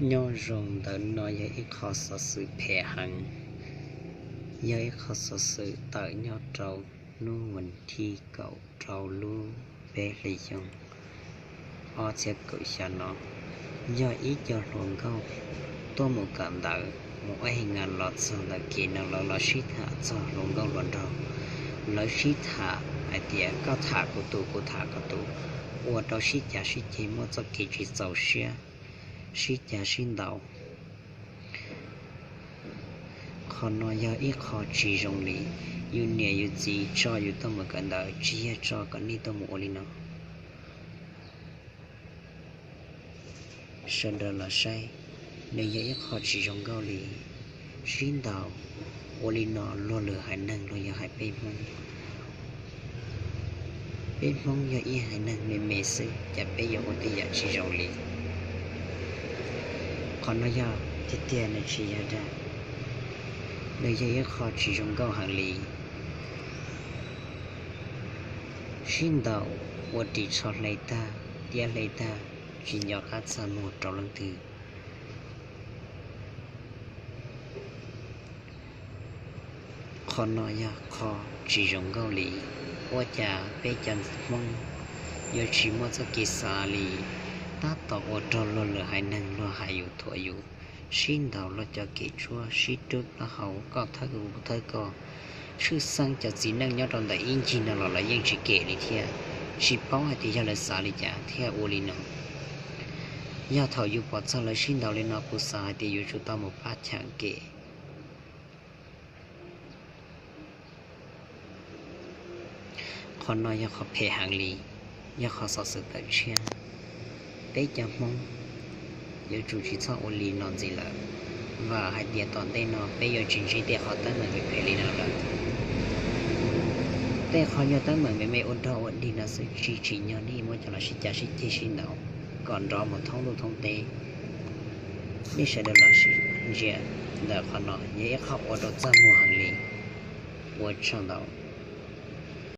Nyob zoo, ntawm no yog ib qho xov xwm phem heev, yog ib qho xov xwm tawm nyob rau hnub vas thib kaum rau lub peb hlis xyoo ob txhiab kaum xya no. Yog ib co hluas nkauj tuaj mus kawm ntawv mus ua hais nas los txog ntawm kev no los los sib tham txog hluas nkauj hluas nraug. Lawv sib tham hais tias koj tham kuv tus, kuv tham koj tus, ua rau sib cav sib ceg muaj txoj kev tsis txaus siab, sib cav sib ntaus. Qhov no yog ib qho tsis zoo li. Yus niam yus txiv tso yus tuaj mus kawm ntawv tsis yog tso kom nej tuaj mus ua li no. Sawv daws los saib, nws yog ib qho tsis zoo nkauj li. Sib ntaus ua li no luag lwm haiv neeg los yog hais peb Hmoob. Peb Hmoob yog ib haiv neeg me me xwb, cas peb yuav ua tej yam tsis zoo li. Qhov no yog tiag tiag, nws tsis yog dag, nws yog ib qho tsis zoo nkauj heev li. Sib ntaus ua ris tsho hle tag, tiab hle tag, tsis nco qab txaj muag rau leej twg. Qhov no yog qho tsis zoo nkauj li. Ua cas peb cov Hmoob yuav tsis muaj txoj kev xav li, tab tom ua rau luag lwm haiv neeg luag hais yus thuam yus, sib ntaus luag cov kev tshuab, sib rub plaub hau, koj thawb kuv kuv thawb koj. Tshwj xeeb cov txiv neej nyob rau ntawm ib ncig no los lawv yeej tsis kem li thiab, tsis paub hais tias yog lawv xav li cas thiaj ua li no. Yog thaum yus pom txog lawv sib ntaus li no, kuv xav hais tias yuav tsum tau mus pab cheem kem. Qhov no yog qhov phem heev li, yog qhov xov xwm tawm tshiab. Peb cov Hmoob yuav tsum tsis txhob ua li no ntxiv lawm. Vam hais tias tom ntej no peb yuav tsis ntsib tej qhov teeb meem phem li no lawm. Tej qhov nyuag teeb meem me me ua dog ua dig no xwb, tsis tsim nyog nej muab coj los sib cav sib ceg sib ntaus kom nrov mus thoob ntuj thoob teb. Nej sawv daws los ntsia ntawm qhov no, yog ib qho ua rau txaj muag heev li. Ua tsaug ntau.